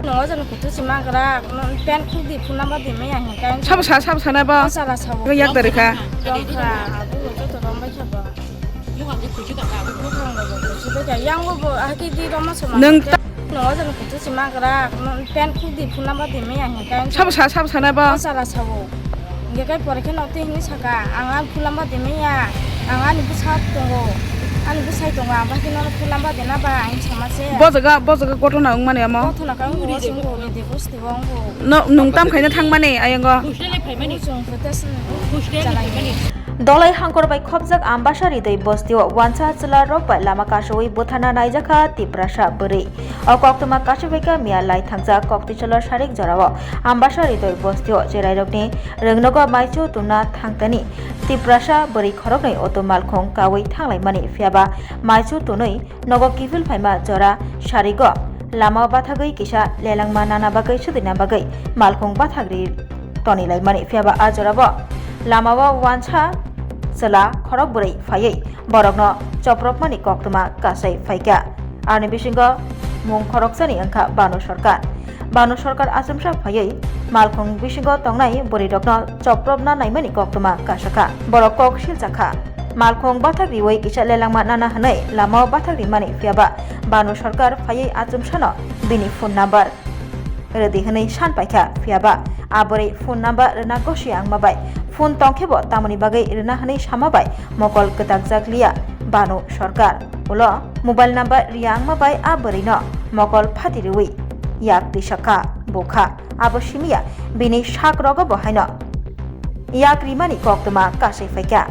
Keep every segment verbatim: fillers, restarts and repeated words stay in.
Nungo jani kutu si magra, pen khuk di phuna ba di me yang kai. Sabo sa, sabo sana ba. Sala sabo. Yak dari kha. Dong kha, abu joto dong bai kha ba. Bukhang ba kutu si bai kha. Yang bo aki di roma sama. Nung ta- Nungo jani kutu si magra, pen khuk di phuna ba di me yang kai. Sabo sa, sabo sana ba. Sala sabo. Hingke kai pore khe nok twi hwnwi saka, "Ang ani phulamba de manya, ang ani bwsa tongo, ani bwsai tongo, ang bai khe nono phulamba de na ba?" Ang sama se. Bo jaga, bo jaga gotona wngmani amo? Gotona ka wngbo, wngbo, wngbo, de bosti bo wngbo. No, nung tam khaina thangmani ayango? Hostel ni phaimani. Chwng protest ni. Hostel ni phaimani. Dolai hangkor bai khopjak Ambasa Ridoi bostio wansa chwla rok bai lama kasowi bwthana naijakha Tiprasa bwrwi. O koktwma kachibaikha miya lai thangjak kokticholo sarik jorao Ambasa Ridoi bostio cherairokni rwngnogo maichu tunna thangtani Tiprasa bwrwi khoroknwi auto malkhung kawi thanglaimani, phiyaba maichu tunwi nogo kiphil phaima jora sarigo lama bathagwi kisa lelangma nana bagwi swdwina bagwi malkhung bathagri tonilaimani, phiyaba a jorao lamao wansa chwla khorok bwrwi phaiwi borokno chopropmani koktwma kasai phaikha. Ani bisingo mung khoroksani wngkha Banu Sarkar. Banu Sarkar achomsa phaiwi malkhung bisingo tongnai bwrwirokno chopropna naimani koktwma kasakha. Borok kok siljakha. Malkhung bathak riwi kisa lelangma nana hwnwi lamao bathak rimani, phiyaba Banu Sarkar phaiwi achomsano bini phone number rwdi hwnwi san paikha, phiyaba a bwrwi phone number rwna gosi wngma bai phone tongkhebo tamoni bagwi rwna hwnwi sama bai mokol kwtakjak liya Banu Sarkar. Ulo mobile number riya wngma bai a bwrwino mokol phati rwwi yak tisakha, bukha. Abo simiya bini sak rogo bo haino yak rimani koktwma kasai phaikha.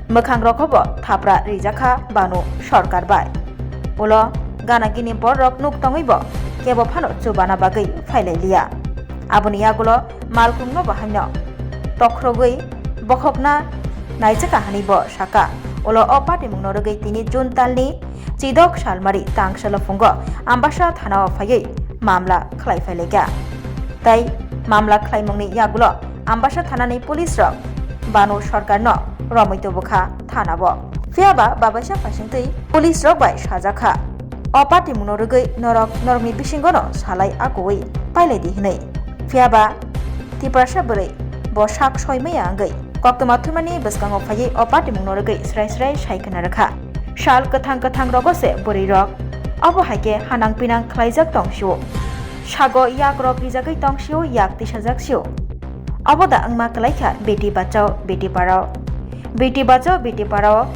Mwkhang rogo bo thapra rijakha Banu Sarkar bai. Ulo gana gini borok nuk tongwi bo kebo phano chubana bagwi phailai liya. Aboni yagulo malkhungno bo haino tokhrogwi bokhokna naijakha hwnwi bo saka. Ulo o patimungno rwgwi tini June talni chidok salmari tangsalo phungo Ambasa thanao phaiwi mamla khlai phailaikha. Tei mamla khlaimungni yagulo Ambasa thanani police rok Banu Sarkarno romwi tubukha thanao. Phiyaba babaisa phaisingtwi police rok bai sajakha, "O patimungno rwgwi norok norokni bisingono salai akuwi pailaidi," hwnwi. Phiyaba Tiprasa bwrwi bo sak soi maya wngwi koktwma thumani bwskango phaiwi o patimungno rwgwi srai srai sai khna rwkha. Sal kwthang kwthang rogo se bwrwi rok obo hai khe hanang pinang khlaijak tong sio. Sago yak rok rijagwi tong sio, yak tisajak sio. Obo da wngma kwlaikha Beti Bachao, Beti Padhao. Beti Bachao, Beti Padhao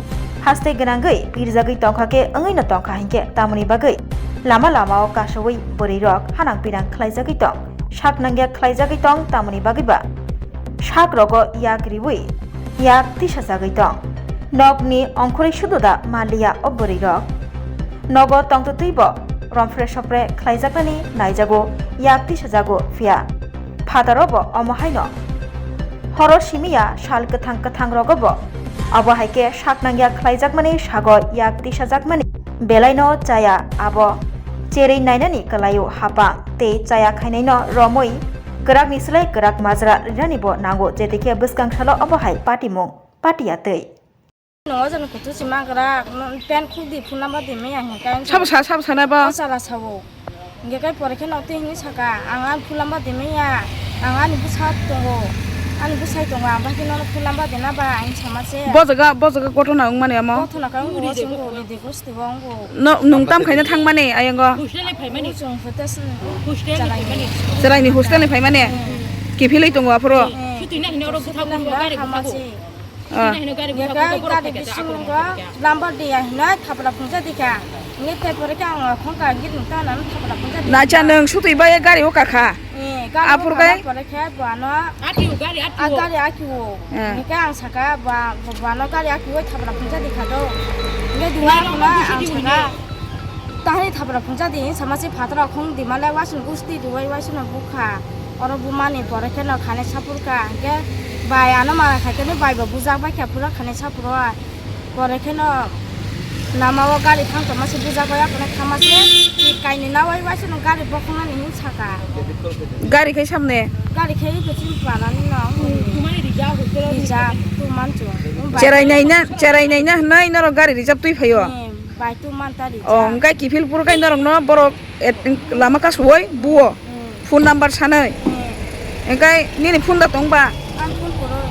haste gwnangwi pirjagwi tongkha khe wngwi no tongkha hinkhe tamoni bagwi lama lamao kasowi bwrwi rok hanang pinang khlaijagwi tong. Sak nangya khlaijagwi tong, tamoni bagwi ba sak rogo yak riwi yak tisajagwi tong. Nokni ongkhorwi sudu da manliya o bwrwi rok. Nogo tongtwtwi bo romphre sophre khlaijaknani naijago, yak tisajago, phiya phataro bo omo haino horo simiya sal kwthang kwthang rogo bo. Obo hai khe sak nangya khlaijakmani sago yak tisajakmani belaino chaya abo cherwi nainani kwlaio hapang tei chaya khainaino romwi kwrakni slai kwrak majra rinani bo nango, jetikhe bwskang salo obo hai patimung patiya twi. Nungo jani kutu si magra, pen khuk di phuna ba di me yang kai. Sabo sa, sabo sana ba. Sala sabo. Hingke kai pore khe nok twi hwnwi saka, "Ang ani phulamba de manya, ang ani bwsa tongo, ani bwsai tongo, ang bai khe nono phulamba de na ba?" Ang sama se. Bo jaga, bo jaga gotona wngmani amo? Gotona ka wngbo, wngbo, de bosti bo wngbo. No, nung tam khaina thangmani ayango? Hostel ni phaimani. Chwng protest ni. Hostel ni phaimani. Chwraini hostel ni phaimani? Hmm. Kiphilwi tongo aphuru? Hmm. Sutwi na hino oro bwthago, gari bwthago. Ah. Hino gari bwthago, gari bisingo lamba de ya hino thapla phungsa dikha. Nge te pore khe ang khongka git nung ta nang thapla phungsa dikha. Nacha nung sutwi bai gari o kakha. Eh, gari o kakha pore khe buano. Atio gari atio. A gari atio. Eh. Nge khe ang saka ba, buano gari atio thapla phungsa dikha do. Nge duha khuna ang saka. Tahani thapla phungsa di sama se phatara khong di male wasun gusti duwai wasun bukha. Oro bumani pore kheno khani sapurkha, hingke bai ano mara khaikhe bai bo bujak bai khe pura khani sapuro ai. Pore kheno lama o gari thang tongma se bujak bai aphano thangma se kaini nawai bai se gari bokhoknani hin saka. Gari khai samne? Gari khai iko chini planani no. Rijak tu mancho. Cherai naina, cherai naina hinwi norok gari reserve twi phaio? Hmm, bai tu manta rijak. Oh, hingke kiphil puro kai norok no borok lama kasui buo? Hmm. Phone number sanai? Hmm. Engkai nini phone da tong ba? Ang phone kwrwi.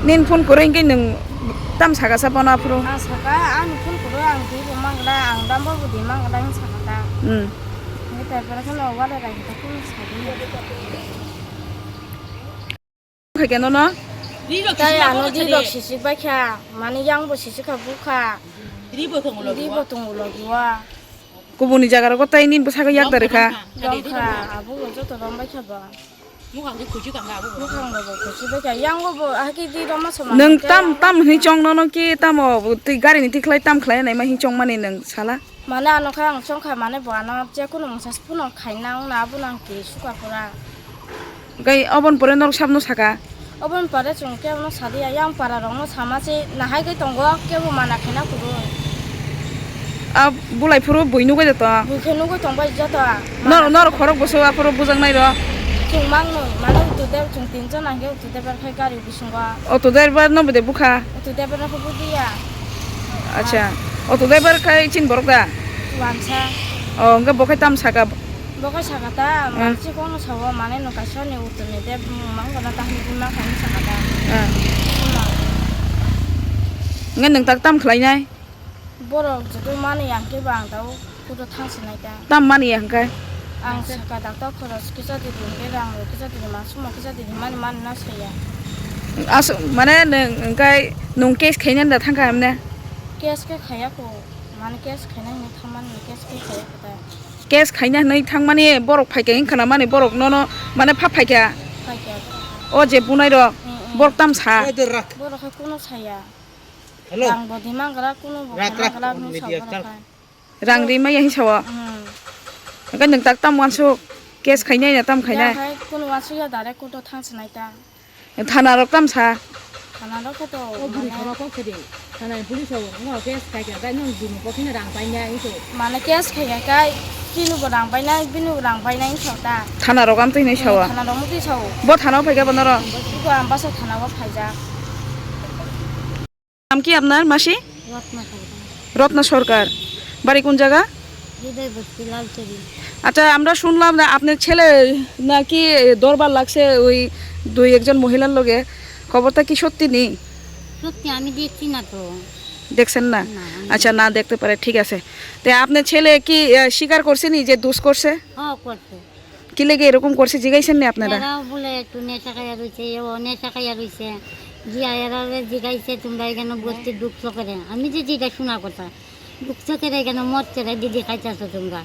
Nini phone kwrwi engkai nwng tam saka sa bono aphuru? Ang saka, ani phone kwrwi, ang twi bo mangla, ang dam bo bwdwi mangla, ang saka ta. Hmm. Ni tarpore kheno wale rai ta phone sadi. Khai khe nono? Tai ano di rok sisik bai kha, mani yang bo sisik kha bukha. Ri bo tongo logi wa. Kubuni jaga rogo tai nini bwsakhe yak dari kha. Dong kha, abo bo joto rong bai kha ba. Mukhang bo bo khuchi bai kha, yang bo bo haki di roma soma. Nwng tam, tam hwnwi chong nono ki tamo twi gari ni tikhlai tam khlai nai ma hwnwi chong mani nwng sala? Mane ano khe ang chongkha mane bo ano je kunu mungsa phunuk khaina wngna abono ang twi suka pura. Gai obon pore norok sabno saka? Obon pore chwng khe ono sadi ya, yang para rokno sama se nahai gai tongo kebo mana khaina kwrwi. A bulai phuru bui nugui de to? Bui khe nugui tong bai joto. Nor-, norok khorok bwswk aphuru bujak nai rok? Chwng mangno mane utu de chwng tin jon ang khe utu de bar khai gari bisingo. Auto driver no bwdai bukha? Auto driver no khe bujiya. Acha. Auto driver khai chini borok da? Wansa. O, hwnkhe bo khai tam saka? Bo khai saka ta, hmm, mansi kono sawo, mane no kaisa ni utu ni de, hmm, mang gana ta hini ma khai saka ta. Hmm. Hwnba. Hwnkhe nwng tak tam khlai nai? Borok joto mani yang khe bang tao. Kudo thang sinai ta. Tam mani ya hwnkhe? Ang saka doctor khorok kisa di din, khe rang rok kisa di din, ma sumo kisa di din, mani mani na saya. As-, mane nwng hwnkhe nwng case khaina da thangkha hemne? Case khe khaya ko, mane case khaina hinwi thangmani case khe khaya ko ta. Case khaina hinwi thangmani borok phaikha hinkhana mani borok nono mane pha phaikha? Phaikha borok. O je bunai rok, mm, mm, borok tam sa? Borok khe kuno saya. Hello. Rang bo demand gra, kuno bo rak, rak, gra, rak, media sabo star. Rang ri maya hi sawo. Hmm. Hwnkhe nwng tak tam wansuk, case khainai na tam khainai? Ya, hai, kuno wansuk ya, direct court o thang sinai ta. Thana rok tam sa? Thana rok khe to, o buri mane, thana kok khede. Thana ni police o, ngo case khai kha, dai nwng dunu kothina rang painai hi to. Mane case khai kha kai, kinu bo rang painai, binu bo rang painai hi sawo ta. Thana rok am twi hinwi sawo? Hmm, thana rok mutwi sawo. Bo thana o phai kha bo norok? Bo, bo Ambasa thana o phaijak. নাম কি আপনার, মাসি? রত্না সরকার। রত্না সরকার। বাড়ি কোন জায়গা? হৃদয় বস্তি, লালচুরি। আচ্ছা, আমরা শুনলাম যে আপনার ছেলে নাকি দরবার লাগছে ওই দুই একজন মহিলার লগে। খবরটা কি সত্যি নি? সত্যি, আমি দেখছি না তো। দেখছেন না? না, আমি আচ্ছা, না দেখতে পারে, ঠিক আছে। তে আপনার ছেলে কি, আহ, স্বীকার করছে নি যে দুষ করছে? হ্যাঁ, করছে। কি লেগে এরকম করছে জিগাইছেন নি আপনারা? এরাও বলে একটু নেশা খাইয়া রইছে, এও নেশা খাইয়া রইছে। গিয়া এরারে জিগাইছে, "তোমরা এখানে বস্তি ঢুকছো কেনে?" আমি যে যেটা শোনা কথা, "ঢুকছো কেনে এখানে মদ কেনে দিদি খাইতেছো তোমরা?"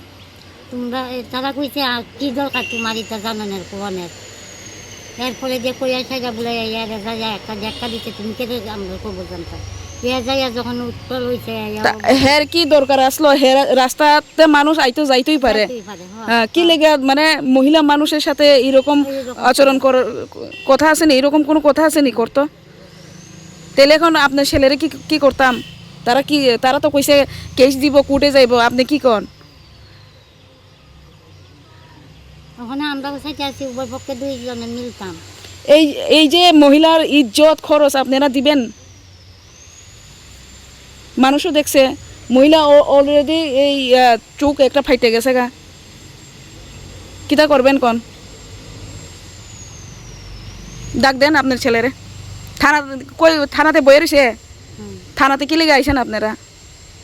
তোমরা, এ, তারা কইছে, "আর কি দরকার তোমার এটা জানানোর, কোয়ানের?" এরপরে যে কইয়া সেটা বলে, "এরা যা, যা, একটা ধাক্কা দিচ্ছে, তুমি কেটে আমরা করবো জানতাম।" এ যাইয়া যখন উত্তর হইছে, এ তা অবস্থা হের কি দরকার আসলো? হের রাস্তাতে মানুষ আইতো যাইতোই পারে। যাইতোই পারে, হ্যাঁ। হ্যাঁ, কি লেগে মানে মহিলা মানুষের সাথে এরকম এইরকম আচরণ করে। কর-, কথা আছে নি? এরকম কোনো কথা আছে নি করতো? তাহলে এখন আপনার ছেলেরে কি, কি করতাম? তারা কি, তারা তো কইছে কেস দিব, কোর্টে যাইবো, আপনি কি কন? ওখানে আমরা বসে আছি, উভয় পক্ষে দুইজনে মিলতাম। এই, এই যে মহিলার ইজ্জত খরচ আপনারা দিবেন? মানুষও দেখছে, মহিলা অ-, already এই, আহ, চোখ একটা ফাইটে গেছে গা। কিতা করবেন কন? ডাক দেন আপনার ছেলেরে। থানা, কই, থানাতে বইয়ে রইছে? হুম। থানাতে কি লেগে আইছেন আপনারা?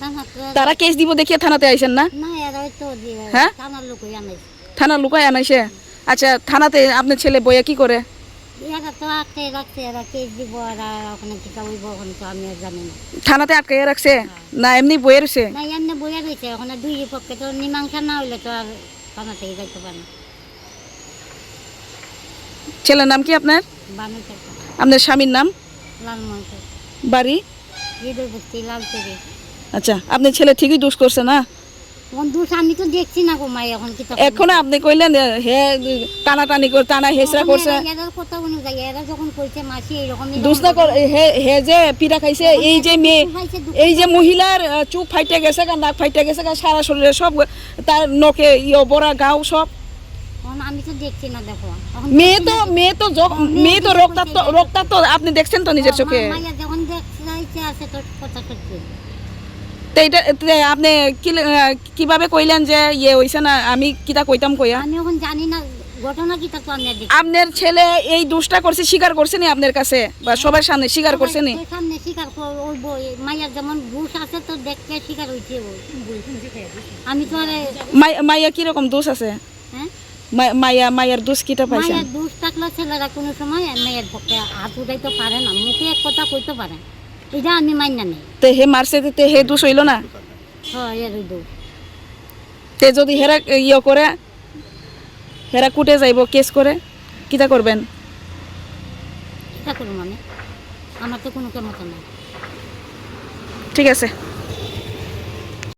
থানাতে তারা কেস দিব দেখিয়ে থানাতে আইছেন না? না, এরাই তো দিয়ে, হ্যাঁ? থানার লোকই আনাইছে। থানার লোকই আনাইছে? আচ্ছা, থানাতে আপনার ছেলে বইয়া কি করে? এরা তো আটকে রাখছে, এরা কেস দিব, এরা ওখানে কিতা হইব, ওখানে তো আমি আর জানি না। থানাতে আটকে রাখছে? হ্যাঁ। না এমনি বইয়ে রইছে? না, এমনি বইয়া রইছে, ওখানে দুই পক্ষে তো মীমাংসা না হইলে তো আর থানা থেকে যাইতে পারে না। ছেলের নাম কি আপনার? বানু সরকার। আপনার স্বামীর নাম? লালমোহন সরকার। বাড়ি? হৃদয় বস্তি, লালচুরি। আচ্ছা, আপনার ছেলে ঠিকই দোষ করছে না? কোন দোষ? আমি তো দেখছি না গো মাই, এখন কি তখন? এখনো আপনি কইলেন, এ, হে, টানাটানি কর-, টানা হেচড়া এখন করছে। এরা, এরার কথা অনুযায়ী, এরা যখন কইছে, "মাসি, এইরকম, এইরকম দোষ না কর-, করে।" হে, হে যে পিঠা খাইছে, তখন এই যে একটু মেয়ে, দুঃখ পাইছে, দুঃখ এই যে পাইছে। মহিলার, আহ, চোখ ফাইটে গেছে গা, নাক ফাইটে গেছে গা, সারা শরীরে সব, তার নখে, ইয়ে, বড়া, গাও সব। এখন আমি তো দেখছি না, দেখো। এখন মেয়ে দেখছি তো, না তো। মেয়ে তো যখ-, ও, মেয়ে মেয়ে তো কিছু রক্তাক্ত, কইছে, রক্তাক্ত, আপনি দেখছেন তো নিজের ও, চোখে। মা-, মাইয়া যখন দেখতে চাইছে, আছে তো কথা সত্যি। তো এটা, এতে আপনি কি লে-, আহ, কিভাবে কইলেন যে ইয়ে হইছে না, আমি কিতা কইতাম কইয়া? আমি এখন জানি না, ঘটনা কিতা তো আপনার দেখি। আপনার ছেলে এই দোষটা করছে, স্বীকার করছে নি আপনার কাছে বা সবার সামনে স্বীকার করছে নি? সবার সামনে স্বীকার কর-, ওই বই, মায়ের যেমন দোষ আছে তো দেখতে স্বীকার হইছে ও। আমি তো আর মাই-, মাইয়া কিরকম দোষ আছে? হ্যাঁ? মাই-, মাইয়া, মাইয়ার দোষ কিটা পাইছেন? মায়ের দোষ থাকলে ছেলেরা কোনো সময় মেয়ের পক্ষে হাত উঠাইতে পারে না, মুখে এক কথা কইতে পারে, এটা আমি মান্য নেই। তে হে মারছে, তে হে দোষ হইল না? হয়, এর দোষ। তে যদি হেরা ইয়ে করে, হেরা কোর্টে যাইব, কেস করে, কিতা করবেন? কিতা করবো মানে? আমার তো কোনো ক্ষমতা নাই। ঠিক আছে।